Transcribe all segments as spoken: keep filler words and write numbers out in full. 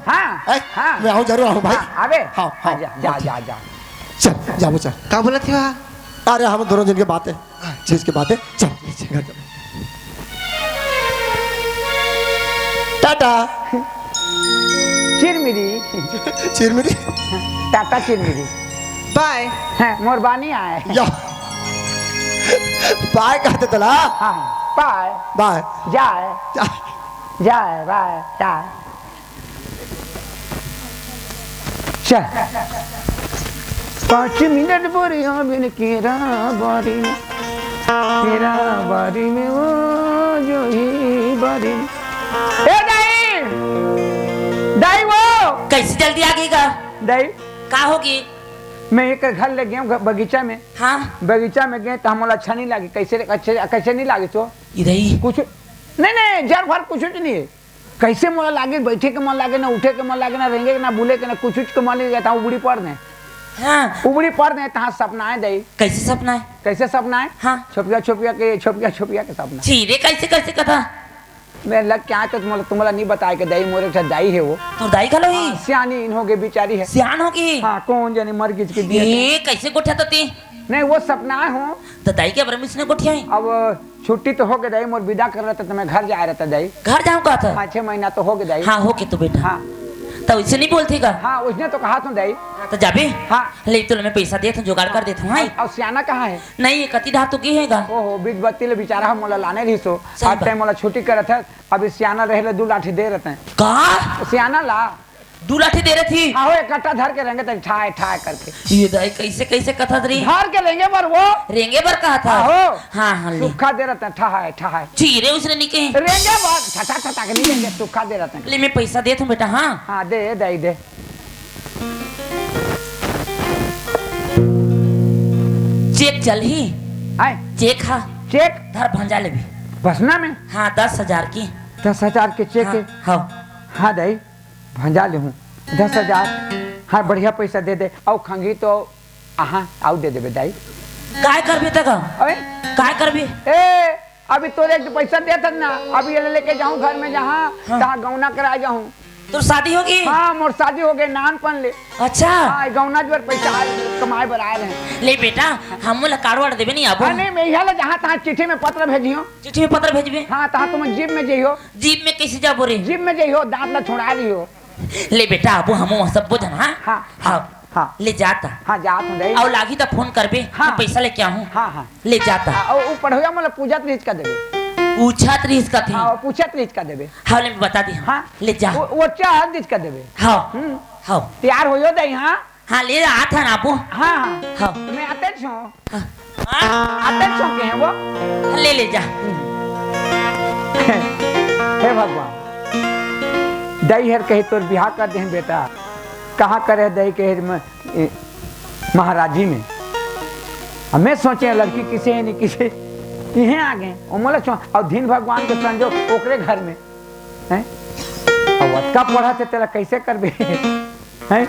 हाँ, हैं? हाँ। मैं आऊँ, जरूर आऊँ भाई। हाँ, आबे। हाँ, हाँ, हाँ, जा, जा, जा, जा। चल, जाबो, चल। का बोलत हे? अरे, हम दोनों जन के बात हे। अच्छा। इसके बात हे, चल, नीचे घर चल। टाटा। चिरमिरी। चिरमिरी? टाटा चिरमिरी। बाय। हाँ, मोर बानी आय। या। बाय कहते तोला? हाँ, बाय। बाय। जाय। जा। जाय, बाय, जाय। चल। पाँच मिनट बोरिया बिन केरा बारी में, केरा बारी में वो जो ही बारी में। ए दाई! दाई वो! कैसे जल्दी आ गई गा? दाई। का होगे? मैं एकर घर ले गेंव घ-, बगीचा में। हाँ। बगीचा में गेंव त मोला अच्छा नहीं लागे। कैसे, कैसे, कैसे नहीं लागे तो? इधर ही। कुछ नहीं, नहीं, जर भर कुछ नहीं हे। कैसे मोला लागे, बइठे के मन लागे, ना उठे के मन लागे, ना रेंगे के, ना बुले के, ना कुछुच के मन लागे, तहाँ उबड़ी पड़ देंव। हाँ। उबड़ी पड़ देंव, तहाँ सपना आय दाई। कैसे सपना आय? कैसे सपना आय? हाँ। छोपिया, छोपिया के, छोपिया, छोपिया के सपना। छी रे, कैसे, कैसे कथा? मैं लग क्या तो तुमला, तुमला नहीं बताय के दाई, मोर एक ठा दाई हे वो। तोर दाई घलो हे? हाँ, सियानी इन होगे बिचारी हे। सियान होगे? हाँ, कोन जनी मर गिस के दिया। ए, कैसे गोठियाथस ते? नहीं, वो सपना आय हो। त दाई के बरमिस ने गोठियाय? अब छुट्टी तो होगे दाई, मोर बिदा करे रहिथे त मैं घर जाय रहितेंव दाई। घर जाहूँ कहत हस? पाँच छह महीना तो होगे दाई। हाँ, होगे तो बेटा। हाँ। त वइसे नहीं बोलथे गा? हाँ, वइसने तो कहत हों दाई। हाँ, त जाबे? हाँ। ले, तोला मैं पैसा देत हों, जुगाड़ कर देत हों, हाँ? अउ सियाना कहाँ हे? नहीं, ये कति डहर तो गे हे गा। ओहो, बीच बत्ती ले बिचारा ह मोला लाने रहिस हो। सही बात। टाइम मोला छुट्टी करे रहिथे, अब सियाना रहे ले दू लाठी दे रहितेंव। का? सियाना ला। दू लाठी दे रहिथे? आहो, एक कट्टा धर के रेंगत हे, ठाय, ठाय करके। ये दाई, कैसे, कैसे कथा रे? धर के रेंगे बर वो। रेंगे बर कहत हस? आहो। हाँ, हाँ, ले। सुक्खा दे रहितेंव, ठाय, ठाय। छी रे, वइसने नहीं कहे। रेंगे बर, ठठा, ठठा के नहीं रेंगे, सुक्खा दे रहितेंव। ले, मैं पैसा देत हों बेटा, हाँ? हाँ, दे, दाई, दे। चेक चलही? आय? चेक हा? चेक? धर, भंजा लेबे। बसना में? हाँ, दस हजार के। दस हजार के चेक हाँ, हे? हाँ। हाँ, दाई। भंजा लेहूँ। दस हजार। हाँ, बढ़िया पैसा दे दे। अउ खंगी तो, आहा, अउ दे देबे दाई। काय करबे त गा? अबे? काय करबे? ए, अभी तोरे एक पैसा देत हन ना, अभी ये लेके जाहूँ घर में जहाँ, हाँ। तहाँ गौना कराय जाहूँ। तोर शादी होगे? हाँ, मोर शादी होगे, नानपन ले। अच्छा। हाँ, गौना जोर पैसा आय, कमाय बर आय रहेंव। ले बेटा, हमन ला card वार्ड देबे नहीं आबो? हाँ, नहीं, मैं इहाँ ले जहाँ तहाँ चिट्ठी में पत्र भेजिहूँ। चिट्ठी में पत्र भेजबे? हाँ, तहाँ तुमन जीप में जइहो। जीप में कैसे जाबो रे? जीप में जइहो, दांत ला छुड़ा लिहो। ले बेटा, आबो हमो सबो झन, हाँ? हाँ, हाँ। हाँ। ले जात। हाँ, जात हों दाई। अउ लागही त फोन करबे, हाँ। मैं पैसा लेके आहूँ। हाँ, हाँ। ले जात। हाँ, अउ, अउ पढ़ोइया मोला पूछत रहिस का देबे। पूछत रहिस का थे? हाँ, पूछत रहिस का देबे। हाँ, ले मैं बता दी हूँ। हाँ। ले जा। वो, वो चाह दिस का देबे। हाँ। हम्म। हाँ। तैयार होइहो दाई, हाँ? हाँ, ले आत हन आबो। हाँ, हाँ। हाँ। मैं आते छो। हाँ। आते छो के हे वो? ले, ले जा। हे भगवान, दाई हर कहे तोर बिहाव कर देहन बेटा। कहाँ करे दाई कहे म-, ए, महाराजी में। अब मैं सोचे लड़की किसे हे नहीं किसे, इहें आ गए। ओ मोला छो-, अउ दिन भगवान के संजोग ओकरे घर में। हैं? अब अतका पढ़त हे तेला कैसे करबे? हैं?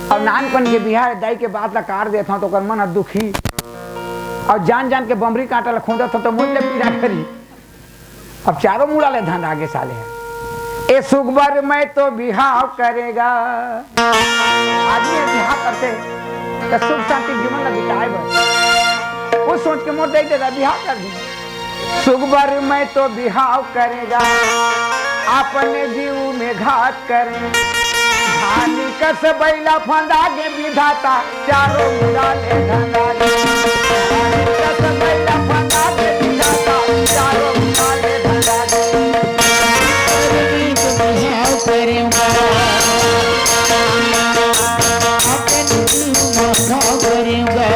अब नानपन के बिहाव, दाई के बात ला काट देत हंव, त ओकर मन ह दुखी। अब जान जान के बमरी कांटा ला खोदत हंव, त मोर ले पीरा करी। अब चारों मुड़ा ले धंधा गे साले ह। ए सुखबर मैं तो बिहाव करेंव गा। आदमी ह बिहाव करथे, त सुख शांति जीवन ला बिताए बर। वो सोच के मोर दाई ददा बिहाव कर दी। सुखबर मैं तो बिहाव करेंव गा, अपने जीव में घात करेंव। धानी कस बइला फंदा गे विधाता, चारों मुड़ा ले धंधा गे। धानी कस बइला फंदा गे विधाता, चारों मुड़ा ले धंधा गे। बिहाव करेंव गा, अपने जीव में घात करेंव गा।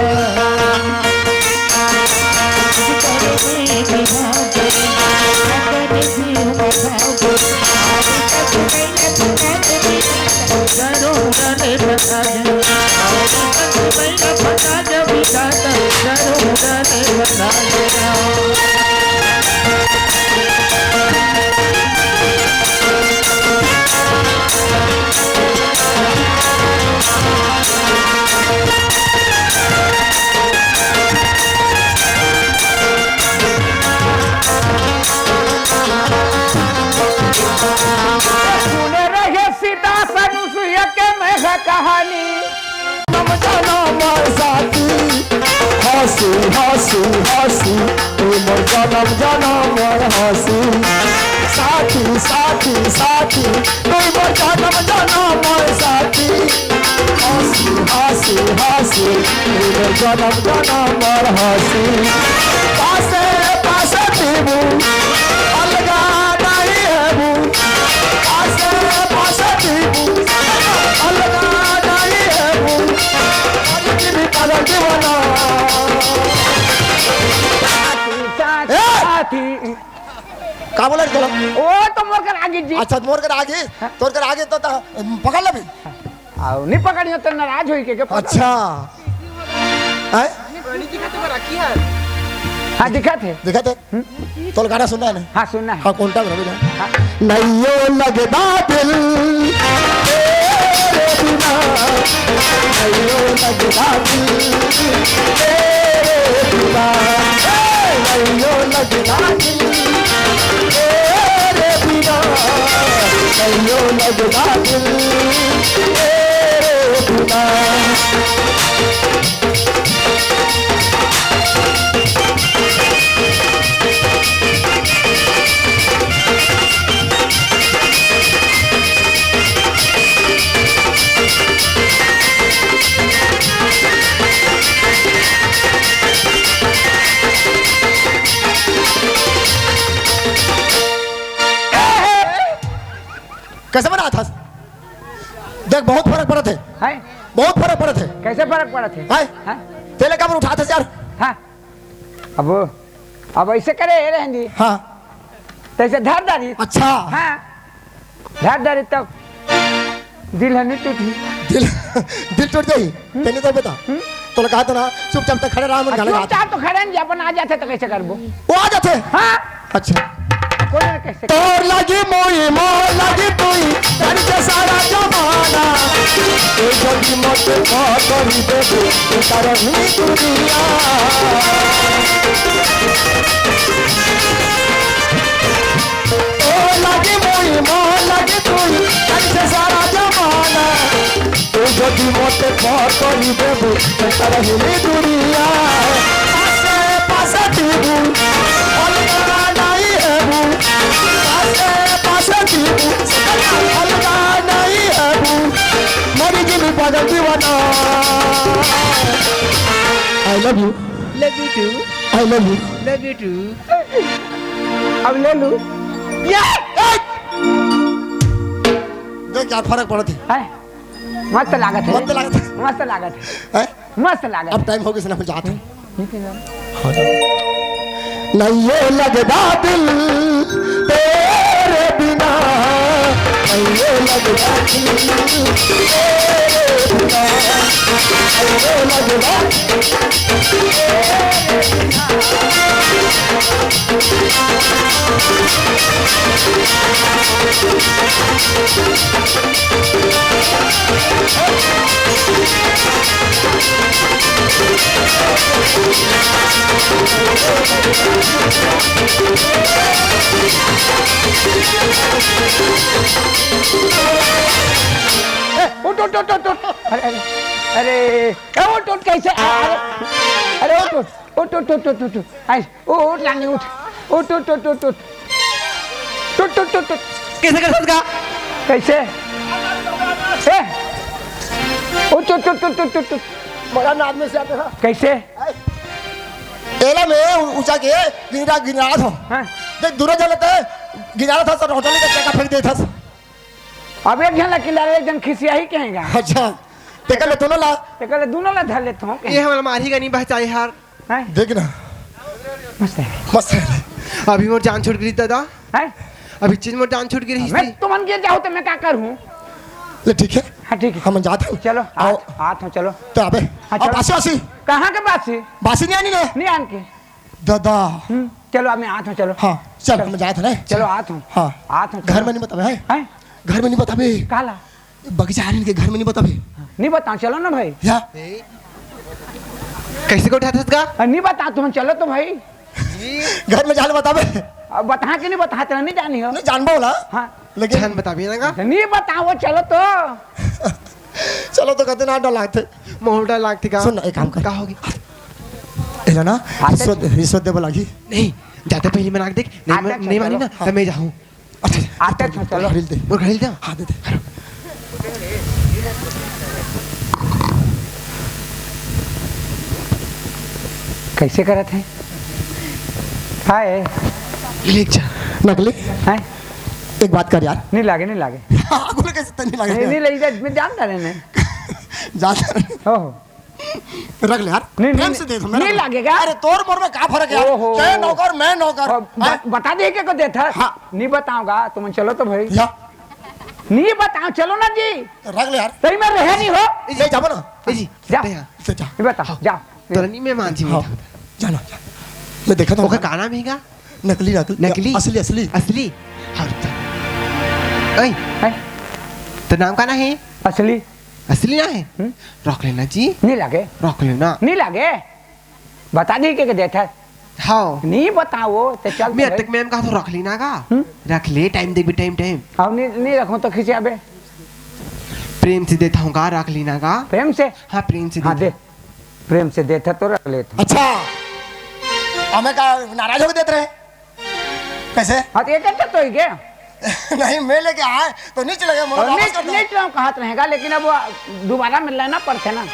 सुने रहे सीता हँसी, तू मोर जनम जनम मोर हँसी। साथी, साथी, साथी, तू मोर जनम जनम मोर साथी। हँसी, हँसी, हँसी, तू मोर जनम जनम मोर हँसी। पासे, पासे पीबू, अलगा नहीं हेबू। पासे, पासे पीबू, अलगा नहीं हेबू। अलगी भी पागल दीवाना। साथी, ए! साथी। का बोला रे तोला? ओ तो मोर कर आगे जी। अच्छा, मोर कर आगे? हाँ। तोर कर आगे तो ता-, पकड़ ले भी। आओ, नहीं पकड़ियो तो नाराज होई के, के पकड़। अच्छा। हैं? हाँ, दिखा थे। दिखा थे? हम्म। तोला गाना सुनना है ना? हाँ, सुनना है। हाँ, कौन टाइम रवि ना? हाँ। नैयो लगदा दिल तेरे बिना, नैयो लगदा दिल तेरे बिना, ए, नैयो लगदा दिल तेरे बिना, नैयो लगदा दिल तेरे बिना। कैसे बनाथस? देख, बहुत फरक पड़त हे। हैं? बहुत फरक पड़त हे। कैसे फरक पड़त हे? हैं? हैं? तेला काबर उठाथस यार? हाँ। अब, अब ऐसे करे, ए रहन दी। हाँ। तैसे धर डारी। अच्छा। हाँ। धर डारी तब दिल ह नहीं टूटी। दिल, दिल टूट जाही? हम्म। तेने तो बता। हम्म। तोला कहा तो ना, चुपचाप तक खड़े रहा, मन अब गाना गात। चुपचाप तो खड़े नहीं, अपन आ जाते तो कैसे करबो? वो आ जाते? हाँ। अच्छा। कौन है कैसे? तोर लगी मुई, मोर लगी तुई, कर के सारा जमाना। तू जदी मत पकड़ी देबे, तू तारा ही दुनिया। तोर लगी मुई, मोर लगी तुई, कर के सारा जमाना। तू जदी मत पकड़ी देबे, तू तारा ही दुनिया। पासे, पासे दीबू, अलगा नहीं हेबू। पासे, पासे दीबू, अलगा नहीं हेबू। मरी जिमी पागल दीवाना। I love you। Love you too। I love you। Love you too। अब ले लू। ये, ए! देख क्या फरक पड़त हे। हैं? मस्त लागत हे। मस्त लागत हे। मस्त लागत हे। हैं? मस्त लागत अब हे। टाइम हो गया, हम जात हन। नहीं ये लगदा दिल तेरे बिना, नहीं ये लगदा दिल तेरे बिना, नहीं ये लगदा। ए, उठ, उठ, उठ, उठ, उठ। अरे, अरे, अरे, ए, उठ, उठ, कैसे? अरे, अरे, उठ, उठ, उठ, उठ। आई, उठ, रानी, उठ। उठ, उठ, उठ, उठ, उठ। उठ, उठ, उठ, उठ। कैसे कर सकता? कैसे? ए, उठ, उठ, उठ, उठ, उठ, उठ। मरा नाद में से आता था। कैसे? एला में उ-, ऊंचा के गिरा, गिरा था। हाँ। देख, दूर चलते, गिरा था, सर, होटल का चक्का फेंक देता था। अब एक झन ला किल्लारे, एक झन खिसियाही कहेगा। अच्छा, तेकर ले दोनों ला। तेकर ले दोनों ला धर लेत हों। ये हमला मारही का नहीं बहचाई हार। हैं? देख ना। मस्त है। मस्त है। अभी मोर जान छूट गई दादा। हैं? अभी चीज मोर जान छूट गई मैं थी। तुमन के जाओ तो मैं क्या करूँ? ले ठीक है। हाँ, ठीक है। हम जात हन। चलो, आओ। आत, आत हूँ, चलो। तो अबे, हाँ, अब चलो। बासी, बासी। कहाँ के बासी? बासी नहीं आनी ना? नहीं आन के। दादा। हम्म, चलो, अब मैं आत हूँ, चलो। हाँ, चल, चलो। हम जात हन, हैं? चलो, आत हूँ। हाँ। आत हूँ, घर चलो। में नहीं बताबे, हैं? हैं? घर में नहीं बताबे। काला? बगीचा हरिन के घर में नहीं बताबे। नहीं बता, चलो ना भाई। या? कैसे को उठाथस का? अ, नहीं बता, तुम चलो तो भाई। घर में जाल बताबे। अब बता के नहीं बता, तेरा नहीं जानी हो। नहीं जानबो ला। हाँ। लेकिन जान बताबे ना का? नहीं बताओ, चलो तो। चलो तो कहते ना डर लागथे। मोर डर लागथे का? सुन ना, एक काम कर। का होगी? ए, जाना, आते रिश्वत, रिश्वत देबे लागी। नहीं, जाते पहले मना के देख, नहीं आते म-, नहीं मानी ना, हाँ। त मैं जाहूँ। अच्छा, अच्छा, आते अच्छा, चलो। घड़ी दे। मोर घड़ी दे। हाँ, दे दे। कैसे करत हे? हाय। ले जा। नकली। हैं? एक बात कर यार। नहीं लागे, नहीं लागे। हाँ, बोले कैसे तो नहीं लागे नहीं, यार। नहीं लगे, मैं जानता नहीं, नहीं। जानता नहीं। ओहो। रख ले यार, नहीं, प्रेम नहीं, से दे दो, मैं नहीं रख लूँ। लगेगा। अरे, तोर मोर में का फर्क है यार? ओहो। तय नौकर, मैं नौकर। और ब-, हैं? बता दे के को देता। हाँ। नहीं बताऊंगा, तुम चलो तो भाई। या। नहीं बताओ, चलो ना जी। रख ले यार। सही में रहे नहीं हो। ए जी, ले जाबो ना। ए जी, जा। ले जा। ले जा। नहीं बता, हाँ। जा। तोरा नहीं मैं मान जी, हाँ। मैं जाता। जाना, जा। मैं देखा था ओकर ना। का नाम है का? नकली, नकली। नकली? असली, असली। असली? हाँ, रुक जा। ओए, हैं? तो नाम का ना है? असली। असली ना है? हम्म? रख लेना जी। नहीं लगे। रख लेना। नहीं लगे। बता दी के, के देता है। हाँ। नहीं बताओ, तो चल मैं तो अतक भाई। मैम कहा तो रख लेना का? हम्म? रख ले, टाइम देख भी, टाइम, टाइम। अब नहीं, नहीं रखूँ तो खींचे अबे। प्रेम से देता हूँ का, रख लेना का? प्रेम से? हाँ, प्रेम से हाँ, देता दे। हूँ। प्रेम से देता तो रख लेता। अच्छा, हमें का नाराज होके देत रहे? कैसे? हाँ, तो एक अच्छा तो ही गया। नहीं, मैं लेके आए तो नहीं चलेगा, मोला और वापस नहीं, कर दो। नहीं चलाऊँ, कहा तो रहेगा, लेकिन अब वो दोबारा मिलना ना पड़ते ना।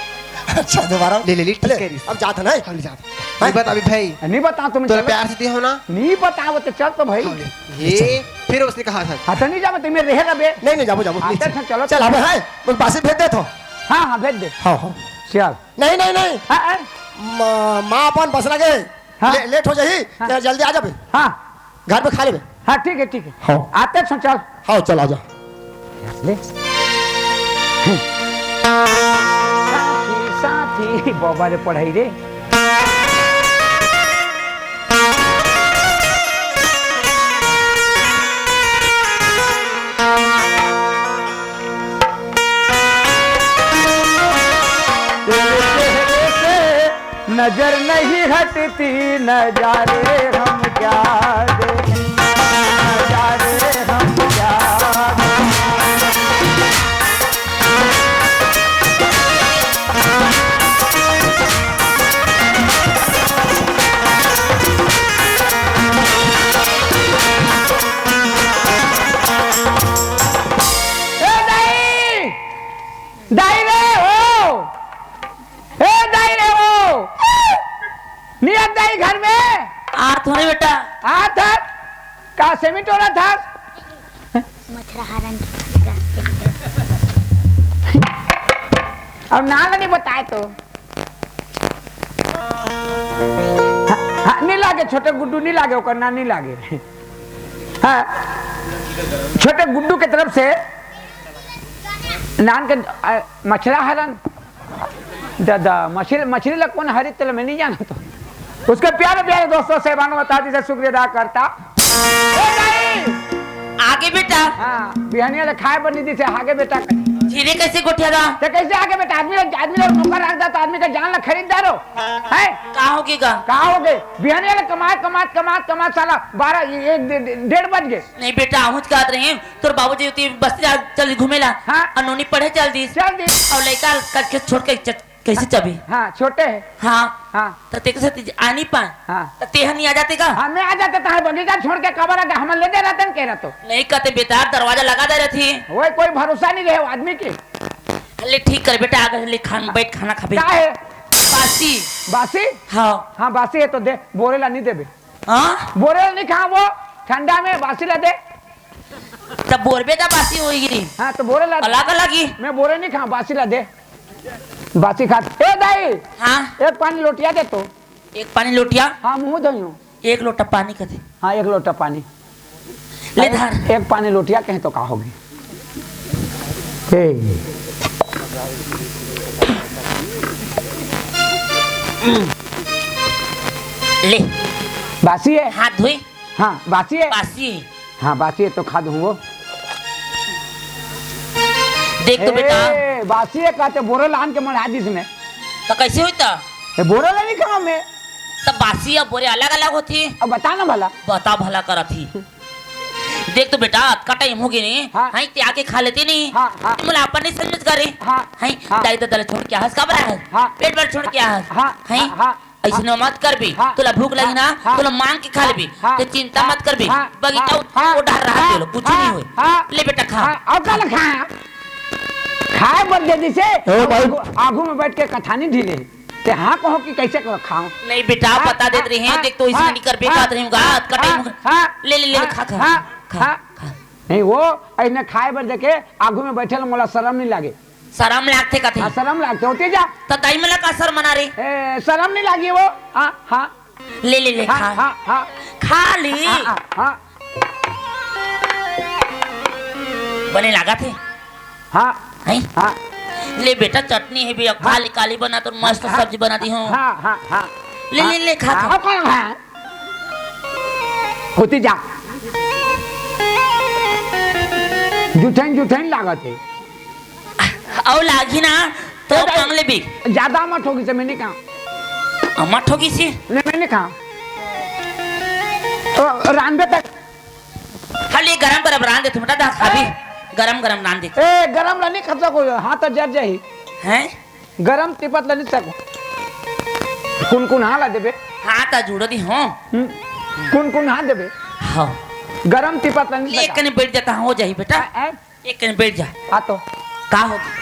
अच्छा, दोबारा? ले, ले, ले, ठीक ले, कह रही। अब जात है ना? हाँ, ले जात। हैं? नहीं बता अभी भाई। नहीं बता तुम, तोरा चलो। प्यार से दे हो ना? नहीं बता, वो तो चल तो भाई। हाँ, ले। ये चल। फिर उसने कहा था। हाँ, तो नहीं जाबो, तुम रहे रबे। नहीं, नहीं, जाबो, जाबो, हाँ, नहीं, चल, चल। चल, चल, अब है, वो बासी भेज दे तो। हाँ, हाँ, भेज दे। हाँ, हाँ। चल। नहीं, नहीं, नहीं। हाँ, हाँ। म-, माँ अपन बस लगे। हाँ। ले-, लेट हो जाही, हाँ। जरा जल्दी आ जाबे। हाँ। घर पे खा लेबे। हाँ, ठीक है, ठीक है। हाँ। आते हैं, चल। हाँ, चल, आ जा। ले। साथी, साथी, बाबा रे पढ़ाई रे। तेरे चेहरे से नजर नहीं हटती, नजारे हम क्या देखें, नजारे हम क्या देखें। ए दाई! दाई रे हो! ए दाई रे हो! नियत दाई घर में? आ थोड़े बेटा। आ था? का सेमी टोला था? मछरा हरन। अब नाम नहीं बताए तो। हाँ, हाँ, नहीं लागे, छोटे गुड्डू नहीं लागे, ओकर नाम नहीं लागे। हाँ, छोटे गुड्डू के तरफ से नान के, अ, मछरा हरन। दादा, मछली, मछली ला कौन हरी तेल में नहीं जाना तो। उसके प्यारे प्यारे दोस्तों से बानो बता दी से शुक्रिया अदा करता। ए भाई! आगे बेटा। हाँ, बिहानिया ले खाए बर नहीं दी से आगे बेटा। धीरे कैसे गोठिया दा? ते कैसे आगे बेटा? आदमी ला, आदमी ला नौकर रख दा तो आदमी का जान ला खरीद दा रो। हैं? का हो गई गा? का हो गई? बिहानिया ले कमात, कमात, कमात, कमात साला बारह, एक, डे-, डे-, डेढ़ बज गए। नहीं बेटा, आहूँ च कहत रहे, तोर बाबूजी उती बस्ती जा चल घूमे ला। हाँ। अउ नोनी पढ़े चल दिस। चल दिस। अउ लइका ल करके छोड़ के च-, कैसे चबी? हाँ, छोटे है। हाँ। हाँ। त तेके साथ आ नहीं पाए। हाँ। त तेहा नहीं आ जाते का? हाँ, मैं आ जाते, तहार बगीचा छोड़ के काबर आ गया? हमन ले दे रहते न, कह रहा तो। नहीं कहते बेटा, दरवाजा लगा दे रही थी। ओए, कोई भरोसा नहीं रहे वो आदमी के। ले ठीक कर बेटा, आ गए, ले खान, हाँ। बैठ खाना खाबे। का है? बासी। बासी? हाँ। हाँ, बासी है तो दे, बोरे ला नहीं देबे। हाँ? बोरे ला नहीं खा वो, ठंडा में बासी ला दे। तब बोरबे त बासी होई गिरी। हाँ, तो बोरे ला। अलग अलग ही। मैं बोरे नहीं खा, बासी ला दे। बासी खा। ए दाई, हाँ? एक पानी लोटिया दे तो। एक पानी लोटिया? हाँ, मुँह धोइयो। एक लोटा पानी कर दे। हाँ, एक लोटा पानी। ले अरे, धर। एक पानी लोटिया कहें तो का होगी? ए। ले। बासी है? हाथ धोई। हाँ, बासी है। बासी। हाँ, बासी है तो खा दूँ वो। देख तो बेटा। ए, बासी है कहते बोरे लान के मढ़ा दिस ने। तो कैसे होता? ए, बोरे ला नहीं खाऊँ मैं। तो बासी अउ बोरे अलग-अलग होती। अब बता ना भला। बता भला करत ही। देख तो बेटा, अतका टाइम हो गए नहीं। हाँ। हैं, ते आके खा लेते नहीं। हाँ, हाँ। मोला अपन नहीं समझ करे। हाँ, हैं, हाँ। दाई ददा ला छोड़ के आहस, काबर आहस? हाँ। पेट भर छोड़ के आहस। हाँ, हैं? हाँ, हाँ। अइसने मत करबे, हाँ, तोला भूख लगही ना, हाँ, तोला मांग के खा लेबे। हाँ, ते चिंता हाँ, मत करबे, हाँ, बगीचा हाँ, ओ डहर रहा हाँ, तेला, कुछु हाँ, नहीं होय। हाँ, ले बेटा, खा। हाँ, अउ का ल खांव? खाय बर दे दिसे, ओ भाई। आगू, आगू में बइठ के कथानी ढीले। ते हाँ कहों कि कइसे करो खांव? नहीं बेटा, हाँ, बता देत हाँ, रहे हैं, हाँ, देख तो अइसने हाँ, नहीं करबे, हाँ, कहत रहे हूँ, हाँ, अतका time हाँ, हो गया। हाँ, ले, ले, ले, हाँ, खा, खा, हाँ, खा, हाँ। खा। नहीं, ओ अइसने खाय बर देके आगू में बइठे ल मोला सरम नहीं लागे। सरम लागथे कथे। हाँ, सरम लागथे, होती जा। त दाई मन ला का सरम आना रे? ए, सरम नहीं लागे ओ। हाँ, हाँ। ले, ले, ले, हाँ, खा। हाँ, हाँ। खा ले। हाँ, हाँ, हाँ। बने लागत हे? हाँ। हैं? हाँ। ले बेटा, चटनी हे भैया, खा हाँ। ले, काली बना तो मस्त हाँ, सब्जी बना दी हूँ। हाँ, हाँ, हाँ। ले, हाँ, ले, ले, खा, हाँ, खा। हाँ, हाँ। होती जा। जुठैन, जुठैन लागत हे। अउ लागी ना, तो ए, ए, मांग लेबे। ज्यादा अमा ठोकिसे, मैं नहीं खांव। अमा ठोकिसे? नहीं, मैं नहीं खांव। तो रांधे तक। खाली गरम गरम रांध देथे, बेटा, दा खाबे। ए। गरम गरम रांध देथे। ए, गरम ला नहीं खा सको, हाथ जर जाही। हैं? गरम तिपत ला नहीं सको। कुनकुना ला देबे। हाथ जुड़ दी हो। हम्म। कुनकुना देबे। हाँ। गरम तिपत ला नहीं ले, सको। कने बइठ जा, हो जाही बेटा। ए, ए। एक कन बइठ जा। हाँ तो। का होगे?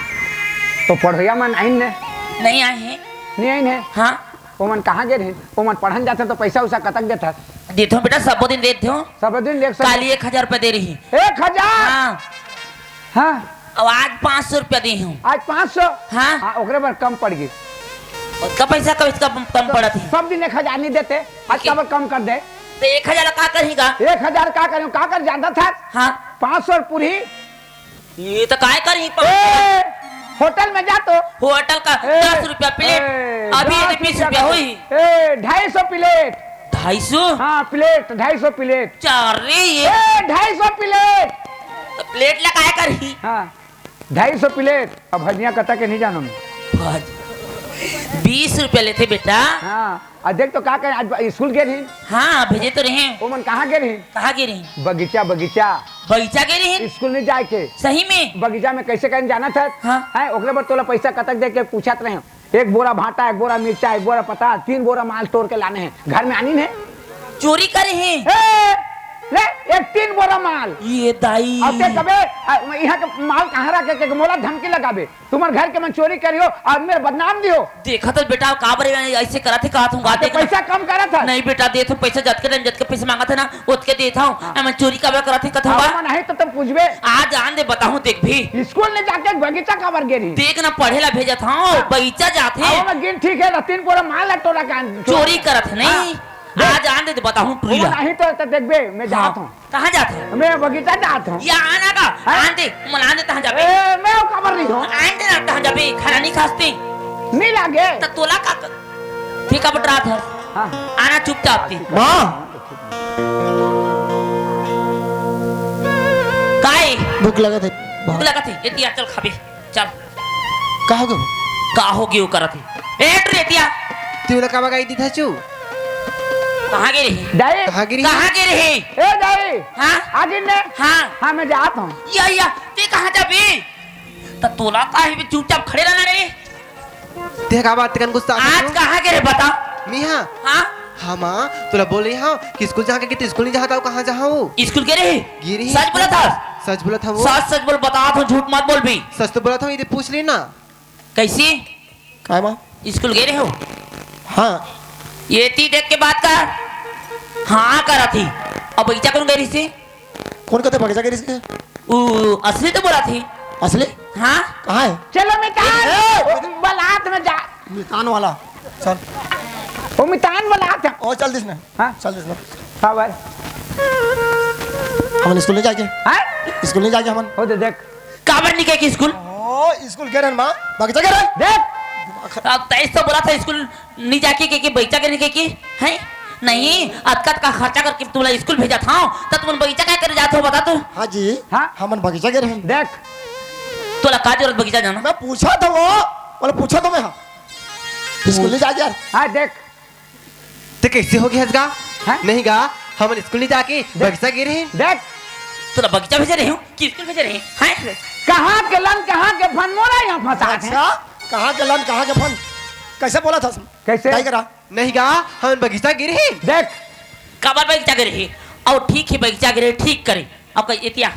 तो पढ़ोइया मन आइन ने? नहीं आए हैं। नहीं आइन हे? हाँ। ओमन कहाँ गे रहिन? ओमन पढ़न जाथे तो पइसा उइसा कतक देथस? देथों बेटा, सबो दिन देथों। सबो दिन देथस? काली एक हजार रुपया दे रही। एक हजार? हाँ। हाँ। अउ आज पाँच सौ रुपया दे हूँ। आज पाँच सौ? हाँ। हाँ, ओकरे बर कम पड़ गे। ओतका पइसा कब इसका कम, कम तो पड़त हे? सब दिन एक हजार नहीं देते, आज ठीक हे। काबर कम कर दे? तो एक हजार का करही गा? एक हजार का करही, का कर जानथस? हाँ। पाँच सौ पूरही। ये तो काय करही? ए, होटल में जा तो। होटल का ए, दस रुपया प्लेट, ए, अभी ये दस बीस रुपया रुपया का होई। ए, ढाई सौ प्लेट। ढाई सौ? हाँ, प्लेट, ढाई सौ प्लेट। चार रे ये। ए, ढाई सौ प्लेट। तो प्लेट ला काय करही? हाँ, ढाई सौ प्लेट। अब भजिया कतक हे नहीं जानों मैं। भज-, बीस रुपया लेथे बेटा। हाँ। अउ देख तो का करे, आज स्कूल गे रहिन? हाँ, भेजे तो रहे। ओमन कहाँ गे रहिन? कहाँ गे रहिन? बगीचा, बगीचा। बगीचा गे रहिन? स्कूल नहीं जाय के। सही में? बगीचा में कइसे करेन जानथस? हाँ। हैं, ओकरे बर तोला पइसा कतक दे के पूछत रहे। एक बोरा भांटा, एक बोरा मिर्चा, एक बोरा पताल, तीन बोरा माल टोर के लाने हे। घर में आनिन हे। चोरी करे हे? ए, ले, एक तीन बोरा माल। ये दाई। अउ ते कबे, अ, इहाँ के माल कहाँ रखे के, मोला धमकी लगाबे? तुमन घर के मन चोरी करिहो अउ मेर बदनाम दिहो। देखत हस बेटा, काबर अइसे करत हे, कहत हूँ, हाँ, बात तो देख ना। पइसा कम करत हस। नहीं बेटा, देथों पइसा, जतके टाइम जतके पइसा मांगत हे ना, ओतके देथों। हाँ। एमन चोरी काबर करत हे, कथों हाँ, बा? ओमन आही तो तुम पूछबे। आज आन दे, बताहूँ, देखबे। स्कूल नहीं जाके बगीचा काबर गे रही? देख ना, पढ़े ला भेजत हूँ, हाँ। बगीचा जाथे। अब ओमन गिन ठीक हे, तीन बोरा माल ला टोरा का चोरी करत हे, नहीं? हाँ। आज आन दे, बताहूँ, टुरी ला। ओमन आही तो, तो देखबे, मैं जात हूँ। कहाँ जात हे? मैं बगीचा जात हूँ। या आना का? हाँ? आन दे, मोला आन दे, तहाँ जाबे। ए, मैं काबर नहीं हूँ। आन दे ना, तहाँ जाबे, खाना नहीं खास ते। नहीं लागे। त तोला का क-, ठीक अब डरात हस। हाँ। आना चुपचाप ते। माँ। काय? भूख लगत हे। भूख लगत हे? एती आ, चल खाबे। चल। का होगे? का होगे वो करत हे? ए, रेतिया। तू ला का बगाई दी था चू? कहाँ गे रही? दाई। कहाँ गे रही? कहाँ गे रही? ए दाई। हाँ? आगे ने? हाँ। हाँ, मैं जात हूँ। या, या, ते कहाँ जाबे? त तोला का हे बे, चुपचाप खड़े रहना रे। ते का बात, तेकन गुस्सा आज कहाँ गे रहे, बता? मिहा। हाँ? हाँ माँ, तोला बोले हाँ कि स्कूल जाके कि तू स्कूल नहीं जाता, कहाँ जाहा वो? स्कूल गे रहे? गे रहे। सच बोलत हस? सच बोलत हूँ वो। सच, सच बोल, बतात हूँ, झूठ मत बोलबे। सच तो बोलत हूँ, ये पूछ ले ना। कइसे? काय माँ? स्कूल गे रहे हो? हाँ। ये ती देख के बात कर। हाँ करत ही। अब बगीचा कोन गे रहिसे? कोन कहते बगीचा गे रहिसे? उ असली तो बोलत ही। असली? हाँ। कहाँ हे? चलो मितान। ए, ए, बलात में जा। मितान वाला। चल। वो मितान बलात हे। ओ, चल दिस ने। हाँ। चल दिस ने। हाँ भाई। हमन स्कूल नहीं जाके। हाँ? स्कूल नहीं जाके हमन। हो दे देख। काबर नहीं कहे कि स्कूल? ओ, स्कूल गे रहन माँ, बगीचा गे रहन। देख। अब तैं तो बोलत हस स्कूल नहीं जाके, के, के बगीचा गे रहन के, के, हैं? नहीं, अतका, अतका खर्चा करके तुमला स्कूल भेजत हूँ, त तुमन बगीचा काय करे जात हो, बता तो? हाँ जी, हाँ? हमन बगीचा गे रहन। देख। तोला का जरूरत बगीचा जाना? मैं पूछत हूँ वो, बोले पूछत हूँ मैं, हाँ। स्कूल नहीं जाके यार। हाँ, देख। ते कइसे होगे हस गा? हैं? नहीं गा, हमन स्कूल नहीं जाके देख। बगीचा गे रहेन। देख। तोला बगीचा भेजे रहे हूँ कि स्कूल भेजे रहे हैं? कहाँ के लन, कहाँ के फन, मोला यहाँ फंसा है। अच्छा, कहाँ के लन, कहाँ के फन? कइसे बोलत हस? कइसे? दाई करा। नहीं गा, हमन बगीचा गे रहेन। देख। काबर बगीचा गे रहे? अउ ठीक हे, बगीचा गे रहे, ठीक करे। अब कही एतिया।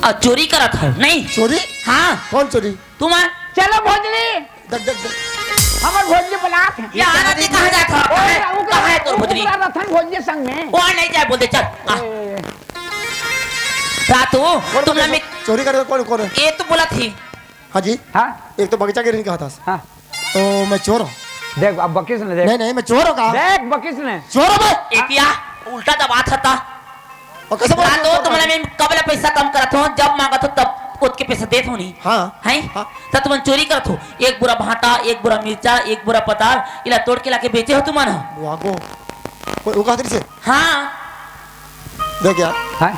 अउ चोरी करत हे, नहीं? चोरी? हाँ। कौन चोरी? तुम आ। चलो भोजली। देख, देख, देख। हमर भोजली बलात हे। यार, अति कहाँ जात हो? ओ, कहाँ हे? उ कहाँ हे तोर भोजली? ओकरा रथन भोजली संग में। ओ, नहीं जाए, बोल दे, चल। आ। ए। रातू, कौन, तुम कौन, ना में चोरी करे कौन, कौन हे? ये तो बोलत हे। हाँ जी। हाँ। एक तो बगीचा गे रहेन कहत हस। हाँ। तो मैं चोर हूँ। देख, अब बकिस ने देख। नहीं, नहीं, मैं चोर हूँ का? देख, बकिस ने। चोर हूँ मैं। एतिया, उल्टा दबात हता। अउ कइसे बोलत हस? रातू, तुम ना में कब ले पैसा कम करत हो, जब मांगत हो तब ओतके पैसा देत हो नहीं। हाँ। हैं? हाँ। त तुमन चोरी करत हो, एक बोरा भांटा, एक बोरा मिर्चा, एक बोरा पताल, इला तोड़ के लाके बेचे हो तुमन ह। वागो। कोई, वो कहत रहिसे? हाँ। देख यार। हाँ।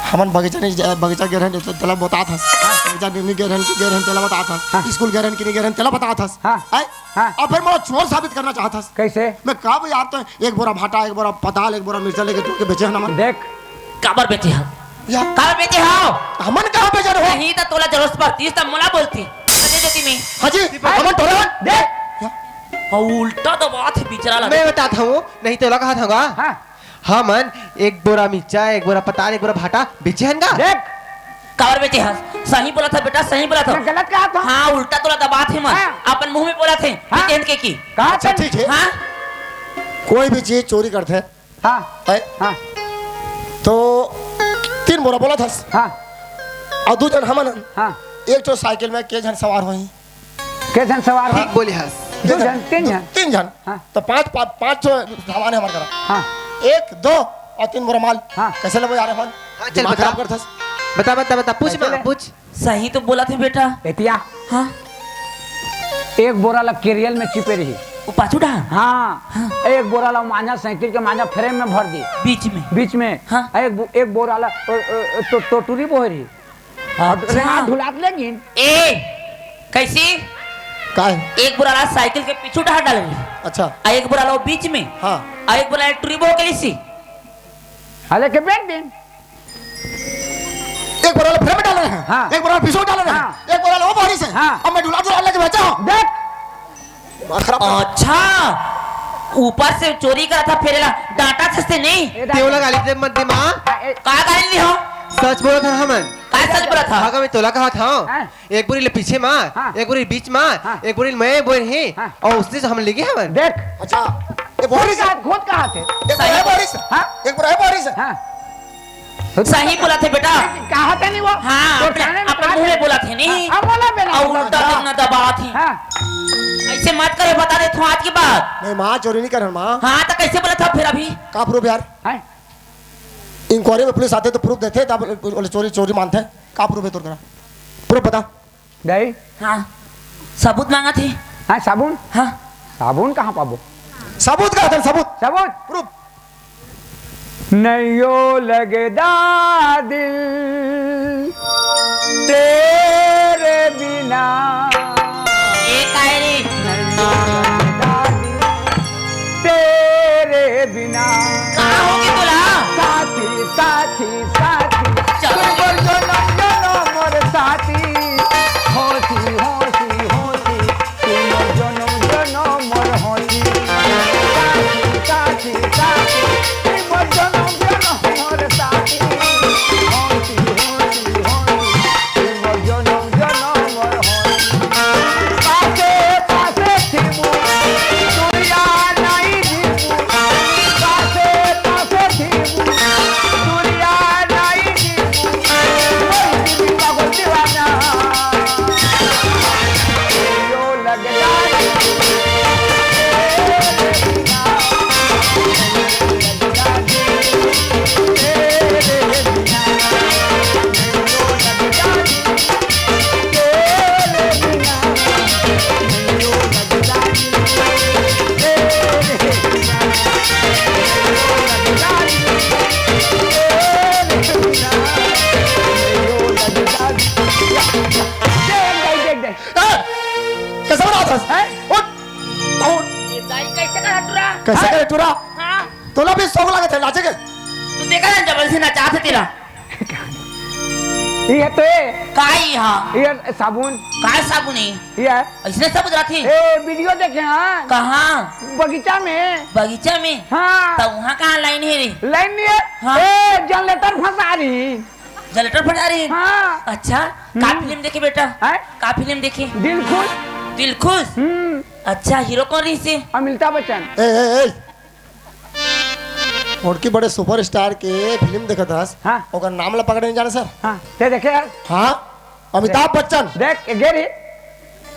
हमन बगीचा नहीं जा-, बगीचा गे रहेन, तो तेला बतात हस। हाँ। बगीचा नहीं गे रहेन, गे रहेन, तेला बतात हस। हाँ। स्कूल गे रहेन कि नहीं गे रहेन, तेला बतात हस। हाँ। हैं? हाँ। अउ फिर मोला चोर साबित करना चाहत हस। कइसे? मैं कब यार तो एक बोरा भांटा, एक बोरा पताल, एक बोरा मिर्चा लेके तोड़ के बेचे हन हमन। देख। काबर बेचे हस? या। काबर बेचे हव? हमन कहाँ बेचे हन? नहीं त तोला जरूरत पड़तिस त मोला बोलती। दे देती मैं। हाँ जी, हाँ। हमन टोरे हन। देख। या। अउ उल्टा दबात हे बिचरा ला। मैं बतात हूँ, नहीं तोला कहत हूँ गा। हाँ। हमन एक बोरा मिर्चा, एक बोरा पताल, एक बोरा भांटा बेचे हन गा। देख। काबर बेचे हस? सही बोलत हस बेटा, सही बोलत हस। मैं गलत कहत हूँ? हाँ, उल्टा तोला दबात हे मन। हाँ। अपन मुंह में बोलत हे। हाँ। बेचे हन के की? कहा अच्छा, ठीक हे। हाँ। कोई भी चीज चोरी करथे, हाँ। है? हाँ। तो तीन बोरा बोलत हस। हाँ। अउ दू झन हमन हन। हाँ। एक ठो साइकिल में के झन सवार होही? के झन सवार हो? ठीक बोले हस। दू झन, तीन झन। तीन झन। हाँ। तो पांच, पा-, पांच ठो सामान हे हमर करा। हाँ। एक, दो अउ तीन बोरा माल। हाँ। कइसे लेबो यार अपन? हाँ, चल दिमाग बता। खराब करथस। बता, बता, बता, पूछ कइसे माँ, ले? पूछ। सही तो बोलत हे बेटा। एतिया। हाँ। एक बोरा ला केरियल में चिपे रही। वो पाछू डहर? हाँ। हाँ। एक बोरा ला मांझा, साइकिल के मांझा फ्रेम में भर दी। बीच में? बीच में। हाँ। एक बो-, एक बोरा ला, अ, अ, अ, टो-, टोटुरी बोहे रही। अच्छा। रेंगा ढुलात ले गिन। ए, कइसे? का हे? एक बोरा ला साइकिल के पीछू डहर डाले रही। अच्छा। अउ एक बोरा ला वो बीच में। हाँ। अउ एक बोरा ला टुरी बोह के लिसी। हाँ, लेके बेच दिन। एक बोरा ला फ्रेम में डाले रहे। हाँ। एक बोरा ला पीछू डाले रहे। हाँ। एक बोरा ला वो बोहरी से। हाँ। अब मैं ढुला ढुला लेके बेचा हूँ। देख। दिमाग खराब कर। अच्छा, ऊपर से चोरी करत हे, फेर एला डांटत हस ते नहीं? ए, तें ओला गाली दे मत दे माँ। हाँ, ए, का गाली नी हो? सच बोलत हन हमन। का सच बोलत हस? हाँ, मैं तोला कहत हूँ। हाँ। एक बोरी ले पीछे माँ, हाँ। एक बोरी बीच माँ, हाँ। एक बोरी मैं बोर ही, हाँ। अउ उसने से हम लेगे हवन। देख। अच्छा, ये बोहरी से। खुद कहा थे। एक बोरा है बोहरी से। हाँ। एक बोरा है बोहरी से। हाँ। सही बोलथे बेटा। कहा थे नहीं वो? हाँ, तो अपने, जाने ना अपने कहा मुंह थे। में बोलथे नहीं। हाँ, बोला बेटा, अउ बोला। उल्टा हाँ। तुम ना दबात ही। हाँ। अइसे मत करे, बता देत हूँ आज के बाद। नहीं माँ, चोरी नहीं करन माँ। हाँ, त कइसे बोलथे फेर अभी? का proof यार? हाँ। Inquiry में पुलिस आथे त proof देथे, तब बोले चोरी, चोरी मानथे। का proof हे तोर करा? Proof बता। दाई? हाँ, सबूत मांगथे। हाँ, साबुन? हाँ। साबुन कहाँ पाबो? सबूत का था, सबूत? सबूत? Proof। नैयो लगदा दिल तेरे बिना। ए काहे रे? नैयो लगदा दिल तेरे बिना। का होगे तोला? साथी, साथी, साथी। चल। तू मोर जनम जनम मोर साथी। होसी, होसी, होसी। तू मोर जनम जनम मोर होसी। साथी, साथी, साथी। तू मोर जनम जनम मोर साथी। होसी, होसी, होसी। तू मोर जनम जनम मोर होसी। पासे, पासे थिबू, दुरिया नाई दिबू। पासे, पासे थिबू, दुरिया नाई दिबू। वही दिबी पागल दीवाना। यो लगदा देख, देख, देख, देख। ए, कइसे बनावत हस? हैं? उठ, उठ। ये दाई कइसे करे टुरा? कइसे करे टुरा? हाँ। तोला भी शौक लागत हे नाचे के? तू देखा ना, जबरदस्ती नचाथे तेला। ये तो ए। का ये हा? ये साबुन। का साबुन हे? ये। अइसने साबुन रथे? ए, वीडियो देखे हा। कहाँ? बगीचा में। बगीचा में? हाँ। त उहाँ कहाँ लाइन हे रे? लाइन नहीं हे। हाँ। ए, जनरेटर फंसा रही। जनरेटर फंसा रही? हाँ। अच्छा, का हम्म। फिल्म देखे बेटा? हैं? का फिल्म देखे? दिल खुश। दिल खुश? हम्म। अच्छा, हीरो कोन रहिसे? अमिताभ बच्चन। ए, ए, ए। मोटकी बड़े सुपरस्टार के फिल्म देखत हस, हाँ। ओकर नाम ला पकड़े नहीं जाने सर। हाँ, ते देखे यार। हाँ, अमिताभ बच्चन। देख, ए गे रही।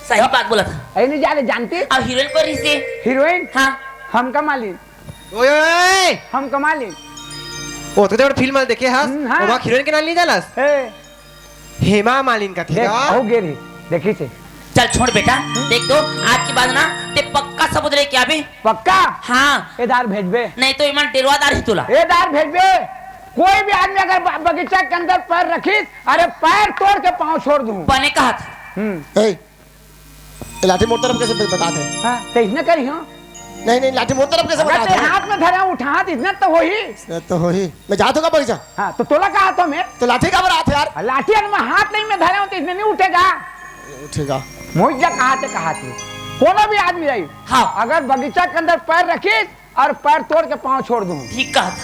सही बात बोलत हा। ए नहीं जाने जानती। अब हीरोइन कोन रहिसे? हीरोइन? हाँ। हमका मालिन। ओए, ओए, ओए। हमका मालिन। ओ, तो जब फिल्म देखे हस, हम्म, हाँ। ओमा हीरोइन के नाम नहीं जानस? ए। हेमा मालिन का देख, थेगा। हो गे रही, देखिसे। चल छोड़ बेटा, देख तो आज के बाद ना ते पक्का सबूत लेके आबे। पक्का? हाँ। ए दार भेजबे। नहीं तो एमन डेरवा डारही तोला। ए दार भेजबे। कोई भी आदमी अगर ब-, बगीचा के अंदर पैर रखिस, अरे पैर तोड़ के पाँव छोड़ दूँ। बने कहत। हम्म। ए, ये लाठी मोर तरफ कैसे बतात हे? हाँ, ते इसने करी हो। नहीं, नहीं, लाठी मोर तरफ कैसे अगर बतात ते हे? हाथ में धरे हो, उठा, तो इसने तो होही। इसने तो होही। मैं जात हूँ का बगीचा? हाँ, तो तोला कहा तो मैं? तो लाठी का बरात है यार? लाठी अगर मैं हाथ नहीं में धरे हो, तो इसने नहीं उठेगा। उठेगा। मोहित जा कहा थे, कहा थे। कोनो भी आदमी रही, हाँ। अगर बगीचा के अंदर पैर रखिस और पैर तोड़ के पाँव छोड़ दूँ। ठीक कहा था।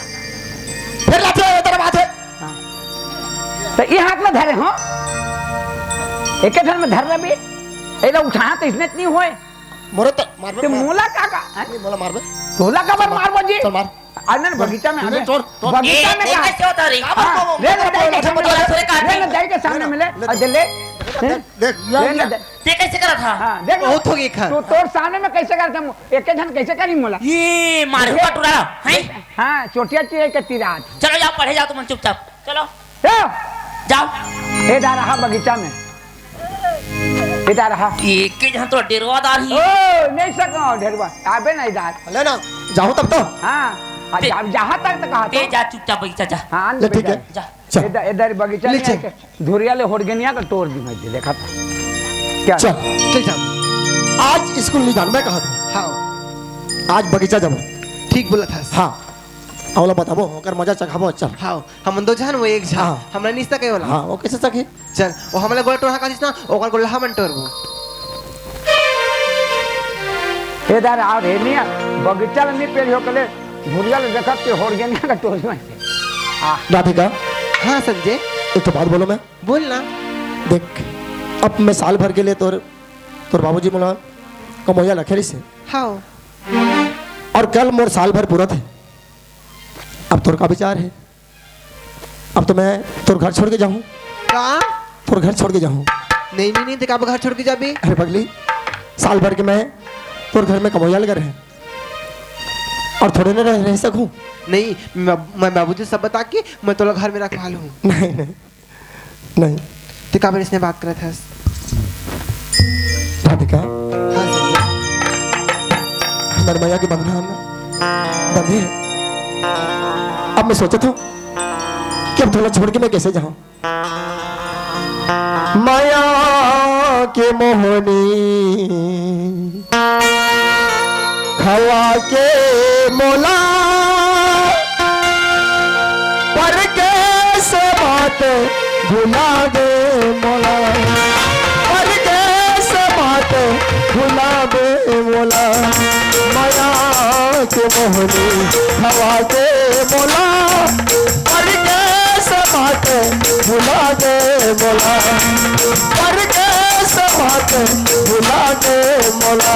फिर लाठी वाला तरफ हाथ है। हाँ। तो ये हाथ में धरे हो, एक ठन में धर रहे भी, एला उठा तो इसने इतनी होए। मोरे तो मारबे, ते मार। मोला का का, हैं? नहीं, मोला मारबे। तोला का बर मारबो जी? चल मार। अरे नहीं, बगीचा में नहीं, अबे। छोड़, छोड़। बगीचा ए, में ए, का? कैसे होता रे? हाँ, ले ले, दे के सामने ले, ले, ले, दे के सामने ले, मिले। ले, और दे ले। ले, ले, ले। देख, ले, ले, दे। ते कैसे करत हा? हाँ, देख लो। बहुत हो गई खा। तू तोर सामने में कैसे करता हूँ? एक एक जन कैसे करी मोला? ये मारू का टुरा, हैं? हाँ, चोटिया चिरे के तीरात। चलो जाओ, पढ़े जाओ तुम चुपचाप। चलो। जाओ। जाओ। ए दार हा बगीचा में। ए दार हा। ये के जहाँ तो डेरवा दार ही। ओ, नहीं सको डेरवा। आबे नहीं दार। ले ना, जाओ तब तो। हाँ। आ, ते जा, जहाँ तक तो कहा ते तो। जा चुपचाप बगीचा जा। हाँ, ले, ठीक है। जा। चल। इधर, इधर बगीचा ले नहीं चल। है के? धुरिया ले होड़गेनिया का तोड़ दी मैं, देखा था। क्या? चल। चल, चल। आज स्कूल नहीं जान, मैं कहा था। हाँ। आज बगीचा जाबो। ठीक बोला था। हाँ। अवला बताबो, ओकर मजा चखाबो, चल। हाँ, हम दो जन, वो एक जन। हाँ। हमरा नहीं सके वाला। हाँ, वो कैसे सके? चल, वो हमला गोला टोहा का ना, ओकर गोला हमन टोरबो। ए दार, आओ रे, नहीं, बगीचा में नहीं पेड़ हो कले, धुरिया ले देखत के होड़गेनिया का तोड़ में। आ। राधिका। हाँ, संजय। एक तो बात बोलो मैं। बोल ना। देख, अब मैं साल भर के लिए तोर, तोर बाबूजी मोला कमोया लखेरी से। हाँ। और कल मोर साल भर पूरा थे। अब तोर का विचार है? अब तो मैं तोर घर छोड़ के जाहूँ। का? तोर घर छोड़ के जाहूँ। नहीं, नहीं, नहीं, ते काबर घर छोड़ के जाबे? अरे पगली, साल भर के मैं तोर घर में कमोया लगा रहे और थोड़े ना रह, रह सकूँ। नहीं, मैं, मैं बाबूजी सब बता के मैं तोला घर में रखवा लूँ। नहीं, नहीं, नहीं। ते काबर इसने बात करत हस? राधिका, हाँ, सर। हमर मया के बंधन बंधे हे। अब मैं सोचत हूँ कि अब तोला छोड़ के मैं कैसे जाऊँ। मया के मोहनी खवा के मोला परदेस बात भुला दे मोला, परदेस बात भुला दे मोला, मया के मोहनी खवा दे मोला, परदेस बात भुला दे मोला, परदेस बात भुला दे मोला।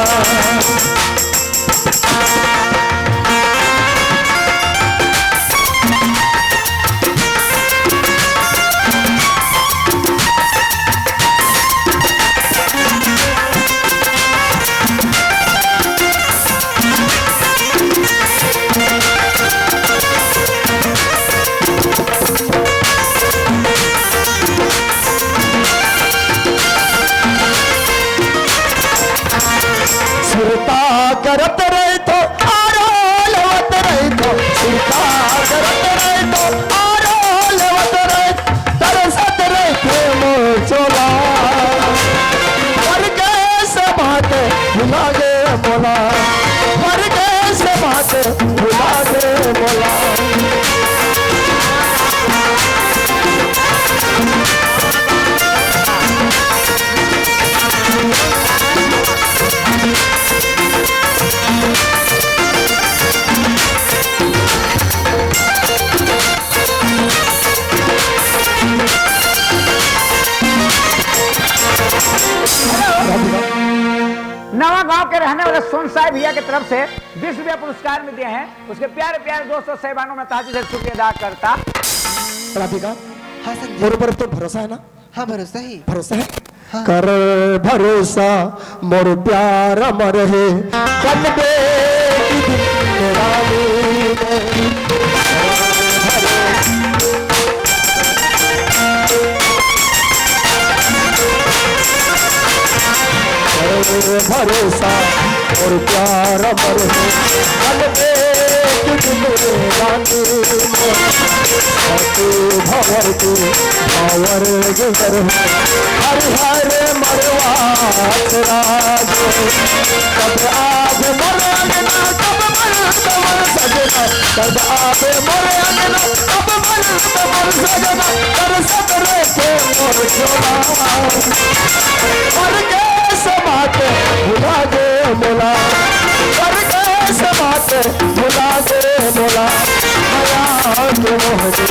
सुरता करत रहे तो आरा नवा गांव के रहने वाले सोन साहब भैया की तरफ से बीस रुपया पुरस्कार में दिए हैं। उसके प्यारे प्यारे दोस्तों, साहिबानों, मैं तहे दिल से शुक्रिया अदा करता। राधिका, हाँ सर जी। मोर ऊपर तो भरोसा है ना? हाँ, भरोसा ही। भरोसा है? हाँ। कर भरोसा मोर प्यार अमर हे, बनबे एक दिन रानी मैं। कर भरोसा मोर प्यार अमर हे, बनबे एक दिन रानी मैं। तू भंवर के भंवर गुजर हो, हर हर मरवा राज। कब आवे मोर अंगना, कब मर कमर सजना, कब आवे मोर अंगना, कब मर कमर सजना, कर सतरे के मोर झोला। मर के समाते भुला दे मोला, मर के समाते भुला दे मोला। मया के मोहनी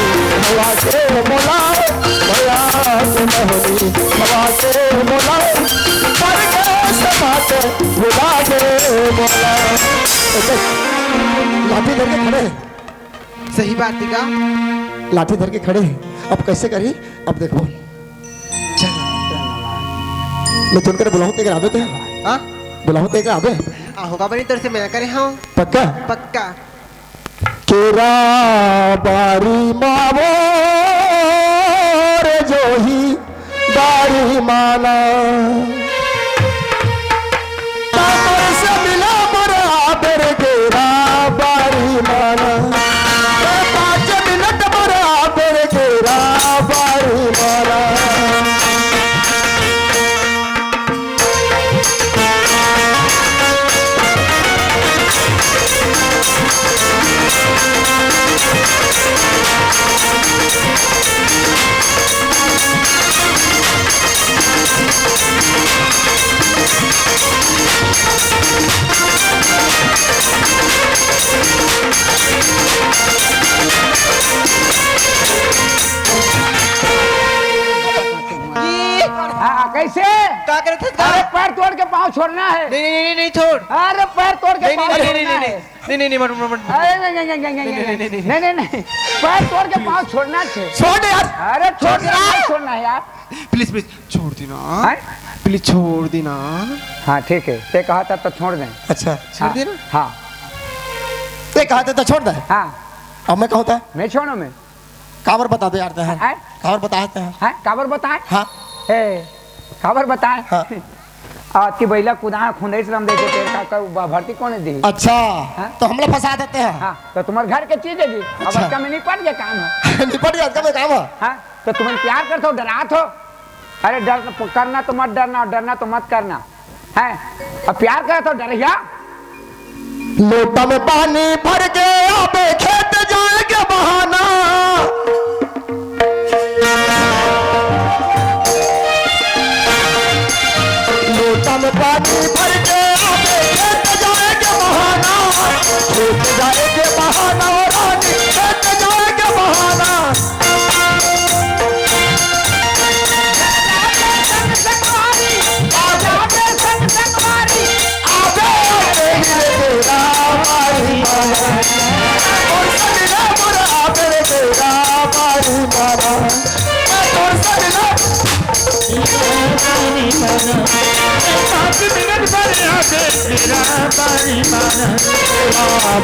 हवा के मोला, मया के मोहनी हवा के मोला। मर के समाते भुला दे मोला। लाठी धर के खड़े हैं। सही बात है का? लाठी धर के खड़े हैं। अब कैसे करी? अब देखो। चल। मैं तुमकर बुलाऊं तेरे आबे ते? हाँ? बुलाऊं तेरे आबे? आ, होगा बनी तेरे से मैं करे हाँ। पक्का? पक्का। केरा बारी मावोर जोही बारी माना। काबर से मिला मोर आबर केरा बारी माना। पाँच मिनट मोर आबर केरा बारी माना। हाँ, कैसे? का करत हस का? अरे, पैर तोड़ के पाँव छोड़ना है। नहीं, नहीं, नहीं, नहीं, छोड़। अरे, पैर तोड़ के नहीं, पाँव नहीं, नहीं, छोड़ना नहीं, है। नहीं, नहीं, नहीं, मत, मत, मत। अरे, नहीं, नहीं, नहीं। पैर तोड़ के पाँव छोड़ना है। छोड़ यार। अरे, छोड़ छोड़ यार। नहीं छोड़ना है यार। Please, please, छोड़ देना। हैं? Please, छोड़ देना। हाँ, ठीक है, ते कहा था तो छोड़ दें। अच्छा। छोड़ हाँ, देना? हाँ। ते कहा था तो छोड़ दें? हाँ। अब मैं कहूँ था? मैं छोड़ो मैं। काबर बता दे यार ते, हाँ। हैं? काबर बता दे, हाँ। हैं? काबर बताए? हाँ। ए, काबर बताए? हाँ। आज की बैला कुदाह खुंदई से रम देखे तेरे का, का ब-, भर्ती कौन है दी? अच्छा, हाँ? तो हमला फंसा देते हैं। हाँ, तो तुम्हारे घर के चीज है जी। अब अच्छा। अच्छा में निपट गया काम है। निपट गया, अच्छा में काम है। हाँ, तो तुमन प्यार करत हो, डरात हो। अरे डर, करना तो मत डरना, डरना तो मत करना। हैं? अब प्यार करत हो, डरहिया? लोटा में पानी भर के आबे खेत जाए के बहाना। लोटा में पानी भर के आबे खेत जाए के बहाना। खेत जाए के बहाना, ओ रानी, खेत जाए के बहाना।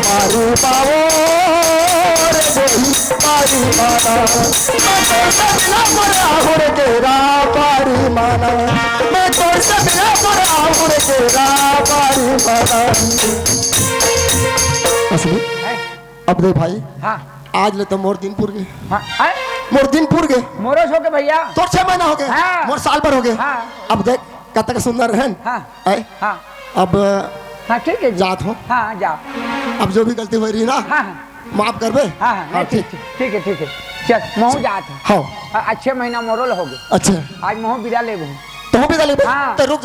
मारू बाबो रे गोरी, मारू बाबा। मैं तो सपना बुरा हो रे तेरा बारी माना। मैं तो सपना बुरा हो रे तेरा बारी माना। असली? हैं? अब देख भाई, हाँ। आज ले तो मोर दिन पुर गे। हाँ, हैं? मोर दिन पुर गे। मोरो सो के भैया। तोर छह महीना हो गे। हाँ। मोर साल भर हो गे। हाँ। अब देख, कतक सुंदर रहन। हाँ। हैं? हाँ। अब हाँ, ठीक है जी। जात हो। हाँ, हाँ, जाओ। अब जो भी गलती होय रही ना, हाँ, हाँ। माफ करबे? हाँ, हाँ, हाँ, नहीं, ठीक, ठीक। ठीक, ठीक है, ठीक है। चल, महूँ जात हूँ। हाँ। हाँ, अच्छे महीना मोरो ल होगे। अच्छा। आज महूँ बिदा लेबो। तो हम बिदा लेबे? हाँ। तो रुक जा।